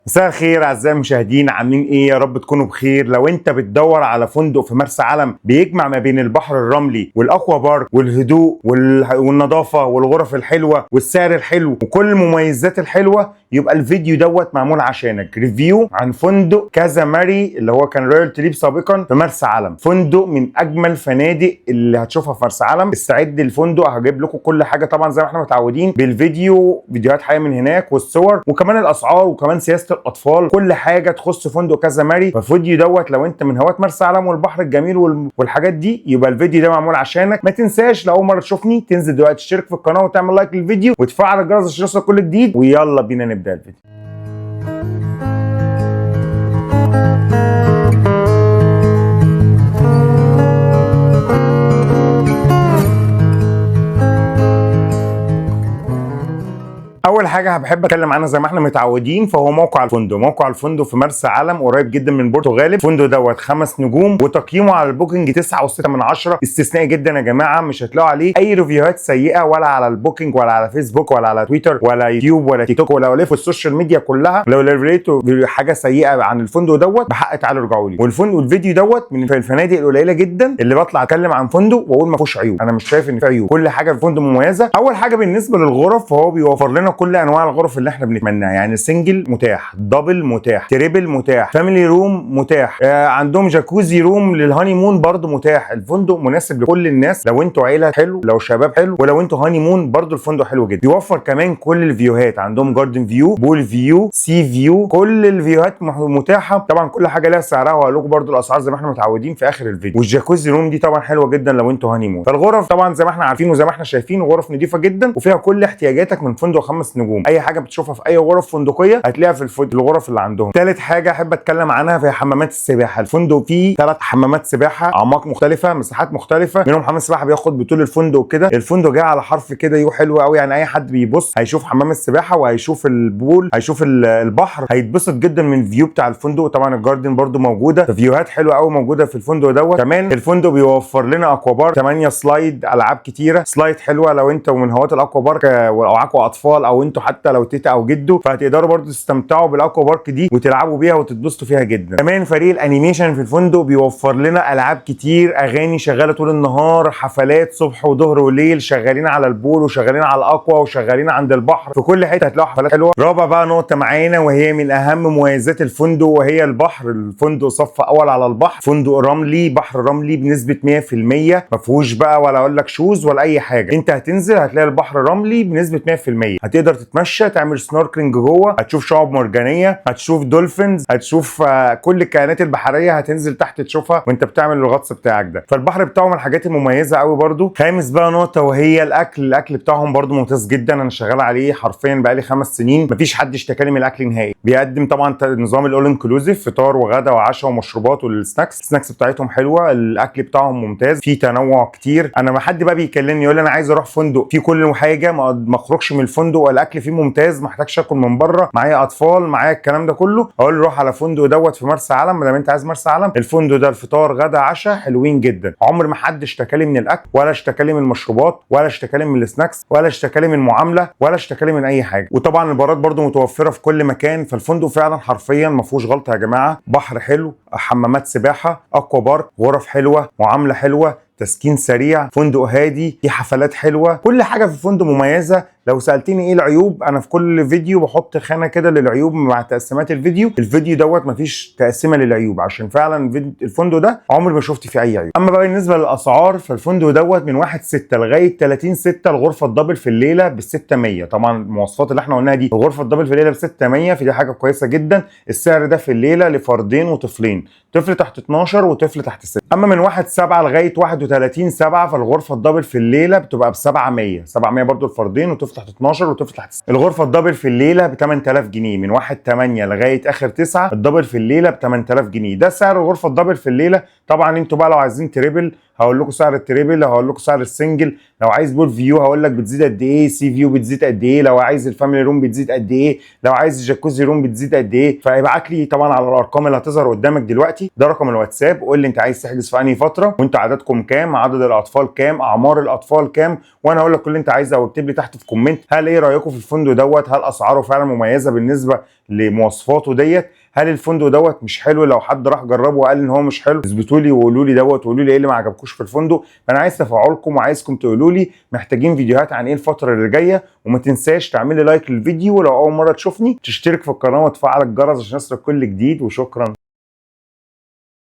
مساء الخير اعزائي المشاهدين، عاملين ايه؟ يا رب تكونوا بخير. لو انت بتدور على فندق في مرسى علم بيجمع ما بين البحر الرملي والاكوا بارك والهدوء والنظافة والغرف الحلوة والسعر الحلو وكل المميزات الحلوة، يبقى الفيديو دوت معمول عشانك. review عن فندق كازاماري اللي هو كان رويال توليب سابقا في مرسى علم. فندق من اجمل فنادق اللي هتشوفها في مرسى علم. استعد الفندق، هجيب لكم كل حاجة طبعا زي ما احنا متعودين بالفيديو، فيديوهات حيه من هناك والصور وكمان الاسعار وكمان سياسة الاطفال، كل حاجة تخص فندق كازاماري. فالفيديو دوت لو انت من هواة مرسى علم والبحر الجميل والحاجات دي، يبقى الفيديو ده معمول عشانك. ما تنساش لو اول مرة تشوفني تنزل دلوقتي تشترك في القناة وتعمل like للفيديو وتفعل الجرس عشان يوصلك كل جديد. ويلا بينا نبدا الفيديو. اول حاجة بحب اتكلم عنها زي ما احنا متعودين فهو موقع الفندق. موقع الفندق في مرسى علم قريب جدا من بورتو غالب. الفندق دوت 5 نجوم وتقييمه على البوكينج 9.6 من 10، استثنائي جدا يا جماعة. مش هتلاقوا عليه اي review هات سيئه ولا على البوكينج ولا على فيسبوك ولا على تويتر ولا يوتيوب ولا تيك توك ولا في ال social media كلها. لو لقيتوا حاجة سيئه عن الفندق دوت بحق تعالوا ارجعوا لي. والفندق والفيديو دوت من الفنادق القليلة جدا اللي بطلع اتكلم عن فندق واقول ما فيهوش عيوب. انا مش شايف ان في عيوب، كل حاجة في الفندق مميزة. اول حاجة بالنسبة للغرف فهو بيوفر لنا كل انواع الغرف اللي احنا بنتمناها، يعني single متاح، double متاح، triple متاح، family room متاح، عندهم jacuzzi room لل honeymoon برضو متاح. الفندق مناسب لكل الناس، لو انتوا عيله حلو، لو شباب حلو، ولو انتوا honeymoon برضو الفندق حلو جدا. بيوفر كمان كل ال view هات، عندهم garden view، pool view، sea view، كل ال view هات متاحة. طبعا كل حاجة لها سعرها وهقول لكم برضو الاسعار زي ما احنا متعودين في اخر الفيديو. وال jacuzzi room دي طبعا حلوة جدا لو انتوا honeymoon. فالغرف طبعا زي ما احنا عارفين وزي ما احنا شايفين غرف نظيفة جدا وفيها كل احتياجاتك من فندق 5 نجوم. اي حاجة بتشوفها في اي غرف فندقيه هتلاقيها في الغرف اللي عندهم. ثالث حاجة احب اتكلم عنها في حمامات السباحة. الفندق فيه 3 حمامات سباحة، اعماق مختلفة، مساحات مختلفة، منهم حمام سباحة بياخد بطول الفندق كده. الفندق جاي على حرف كده U حلو قوي، يعني اي حد بيبص هيشوف حمام السباحة وهيشوف ال pool، هيشوف البحر، هيتبسط جدا من ال view بتاع الفندق. طبعا ال garden برده موجودة، view هات حلوة قوي موجودة في الفندق دوت. كمان الفندق بيوفر لنا aqua park، 8 slide، العاب كتيرة، slide حلوة لو انت من هواة ال aqua park او معاكوا اطفال او انتوا حتى لو تيتا او جدو، فهتقدروا برضو تستمتعوا بال aqua park دي وتلعبوا بيها وتتبسطوا فيها جدا. كمان فريق ال animation في الفندق بيوفر لنا العاب كتير، اغاني شغالة طول النهار، حفلات صبح وظهر وليل، شغالين على ال pool وشغالين على ال aqua وشغالين عند البحر، في كل حتة هتلاقوا حفلات حلوة. رابع بقى نقطة معانا وهي من اهم مميزات الفندق وهي البحر. الفندق صف اول على البحر، فندق رملي، بحر رملي بنسبة 100%، ما فيهوش بقى ولا اقول لك shoes ولا اي حاجة. انت هتنزل هتلاقي البحر رملي بنسبة 100%، هتقدر تتمشى، تعمل snorkeling جوه، هتشوف شعاب مرجانيه، هتشوف dolphins، هتشوف كل الكائنات البحرية هتنزل تحت تشوفها وانت بتعمل الغطس بتاعك ده. فالبحر بتاعهم من الحاجات المميزة قوي برضو. خامس بقى نقطة وهي الاكل. الاكل بتاعهم برضو ممتاز جدا، انا شغال عليه حرفيا بقالي 5 سنين، مفيش حد اشتكى لي من الاكل نهائي. بيقدم طبعا نظام ال all inclusive، فطار وغدا وعشاء ومشروبات وال snacks. ال snacks بتاعتهم حلوة، الاكل بتاعهم ممتاز، في تنوع كتير. انا ما حد بقى بيكلمني يقول لي انا عايز اروح فندق فيه كل حاجة، ما اخرجش من الفندق والاكل فيه ممتاز، ما احتاجش اكل من بره، معايا اطفال، معايا الكلام ده كله، اقول له روح على فندق دوت في مرسى علم. ما دام انت عايز مرسى علم، الفندق ده الفطار غدا عشاء حلوين جدا. عمر ما حد اشتكى لي من الاكل ولا اشتكى لي من المشروبات ولا اشتكى لي من ال snacks ولا اشتكى لي من المعاملة ولا اشتكى لي من اي حاجة. وطبعا البارات برده متوفرة في كل مكان. فالفندق فعلا حرفيا ما فيهوش غلطه يا جماعة. بحر حلو، حمامات سباحة، aqua park، غرف حلوة، معاملة حلوة، تسكين سريع، فندق هادي، في حفلات حلوة، كل حاجة في الفندق مميزة. لو سالتني ايه العيوب، انا في كل فيديو بحط خانه كده للعيوب مع تقسيمات الفيديو. الفيديو دوت مفيش تقسيمه للعيوب عشان فعلا الفندق ده عمري ما شفت فيه اي عيوب. اما بقى بالنسبة للاسعار فالفندق دوت من 1 6 لغاية 30 6 الغرفة ال double في الليلة ب 600. طبعا المواصفات اللي احنا قلناها دي، الغرفة ال double في الليلة ب 600، فدي حاجة كويسة جدا. السعر ده في الليلة لفردين وطفلين، طفل تحت 12 وطفل تحت 6. اما من 1 7 لغاية 31 7 فالغرفه ال double في الليلة بتبقى ب 700، 700 برضو الفردين وطفل تحت 12 وطفل تحت 6. الغرفة ال double في الليلة ب 8000 جنيه، من 1 8 لغاية اخر 9 ال double في الليلة ب 8000 جنيه. ده سعر الغرفة ال double في الليلة. طبعا طبعا انتوا بقى لو عايزين triple هقول لكم سعر ال triple، هقول لكم سعر ال single. لو عايز pool view هقول لك بتزيد قد ايه، sea view بتزيد قد ايه، لو عايز ال family room بتزيد قد ايه، لو عايز ال jacuzzi room بتزيد قد ايه. فابعت لي طبعا على الارقام اللي هتظهر قدامك دلوقتي، ده رقم الواتساب. قول لي انت عايز تحجز في انهي فترة، وانتوا عددكم كام، عدد الاطفال كام، اعمار الاطفال كام، وانا هقول لك كل اللي انت عايزه. او اكتب لي تحت في comment هل ايه رايكم في الفندق دوت، هل اسعاره فعلا مميزة بالنسبة لمواصفاته ديت، هل الفندق دوت مش حلو، لو حد راح جربه وقال ان هو مش حلو اثبتوا لي وقولوا لي دوت، وقولوا لي ايه اللي ما عجبكوش في الفندق. فانا عايز تفاعلكم وعايزكم تقولوا لي محتاجين فيديوهات عن ايه الفترة اللي جاية. وما تنساش تعمل لي like للفيديو، ولو اول مرة تشوفني تشترك في القناة وتفعل الجرس عشان يصلك كل جديد. وشكرا.